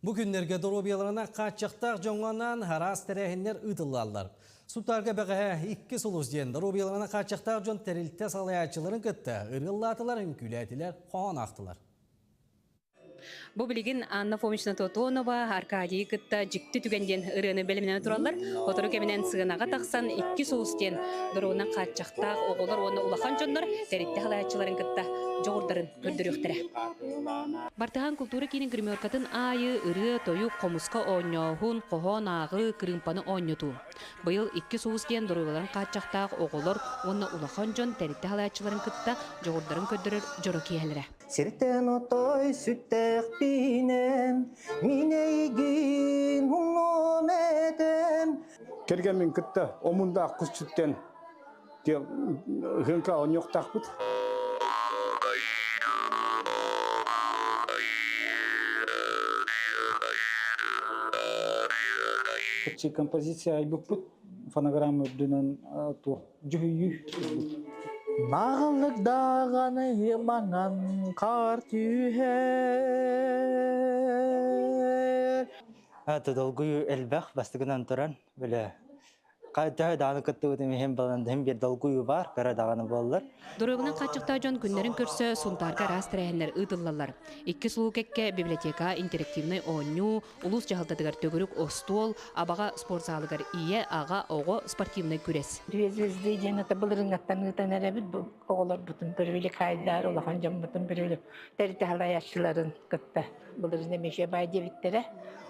Бу күннэргэ доруобуйаларынан хааччахтаах дьоҥҥо анаан араас тэрээһиннэр ыытыллаллар. Сунтаарга бэҕэһээ икки сулус диэн доруобуйаларынан хааччахтаах дьон тэрилтэ салайааччыларын кытта ырыаллаатылар, үҥкүүлээтилэр, хоһоон аахтылар. Бу билигин Анна Фомична Тотонова Аркадийы кытта «Дьикти түгэн» диэн ырыаны бэлэмнэнэ тураллар. Сотору кэминэн сыанаҕа тахсан икки сулус диэн доруобунан хааччахтаах оҕолор уонна улахан дьоннор тэрилтэ салайааччыларын кытта дьоҕурдарын көрдөрүөхтэрэ. Бартыһаан култуура киинин гримеркатын аайы ырыа-тойук, хомуска оонньооһун, хоһоон ааҕыы, кырыымпаны оонньотуу. Быйыл икки сулус диэн доруобуйаларын хааччахтаах оҕолор уонна улахан дьон тэрилтэ салайааччыларын кытта дьоҕурдарын көрдөрөр дьоро киэһэлэрэ. Сиртэн отой сүттэхпинэн, мин эйигин умнуом этем. Кэргэммин кытта омундаах кусчуттан ыһыҥка оонньуохтаахпыт. Композиция айбыппыт фонограмма үрдүнэн туох дьүһүйүү. Наҕыллык даҕаны маҥан хаар түһэр. Долгуйуу элбэх бастакынан туран бile Төһө даҕаны кыттыбытым иһин балан иһин биир долгуйуу баар, кыра даҕаны буоллар. Доруобунан хааччахтаах дьон күннэрин көрсө Сунтаарга араас тэрээһиннэр ыытыллаллар. Икки сулуу кэккэ библиотека интерактивнай оонньуу, улуус дьаһалтатыгар төгүрүк остуол, Абаҕа спортзалыгар ийэ, аҕа, оҕо спортивнай күрэс. Две звезды диэн это былырыҥҥаттан ыытан эрэбит бу оҕолорбутун привлекайдар, улахан дьоммутун привлек тэрилтэ салайааччыларын кытта былырыын эмиэ бай диэбиттэрэ.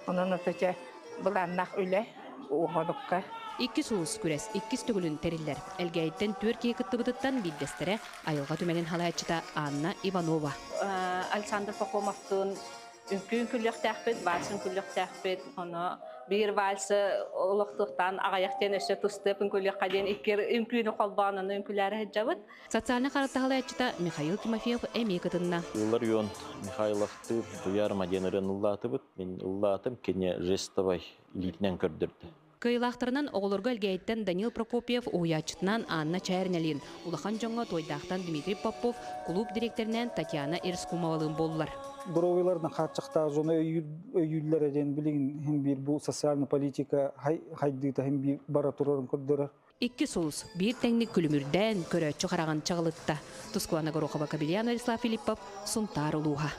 Онон отуча былааннаах үлэ уһунукка. Иккис улус күрэс иккис төгүлүн тэриллэр. Элгээйиттэн түөрт киһи кыттыбытыттан биирдэстэрэ айылҕа түмэлин салайааччыта Анна Иванова. Александр Пахомовтуун үҥкүү үҥкүүлүөхтээхпит, вальс үҥкүүлүөхтээхпит. Ону биир вальсы олохтуохтаан аҕыйах диэн өссө тустуох үҥкүүлүөххэ диэн икки үҥкүүнү холбоон ону үҥкүүлээри сылдьабыт. Социальнай харалтаһалааччыта Михаил Тимофеев эмиэ кытынна. Илларион Михайловтыыр Туйаарыма диэн ырыаны ыллаатыбыт. Мин ыллаатым, кини жестовай илиитинэн көрдөрдө. Кыайыылаахтарынан оҕолорго Элгээйиттэн Данил Прокопьев, уһуйааччытынан Анна Чээринэлиин, улахан дьоҥҥо Туойдаахтан Дмитрий Попов, кулууп дириэктэринэн Татьяна Ирскумовалыын буоллулар. Доруобуйаларынан хааччахтаах дьону өйүүллэрэ диэн билигин иһин биир бу социальная политика хайдыыта иһин биир бара турарын көрдөрөр. Икки сулус биир тэҥник күлүмүрдээн, көрөөччү хараҕын чаҕылытта. Тускулана Горохова, Кабельян Владислав Филиппов, Сунтаар улууһа.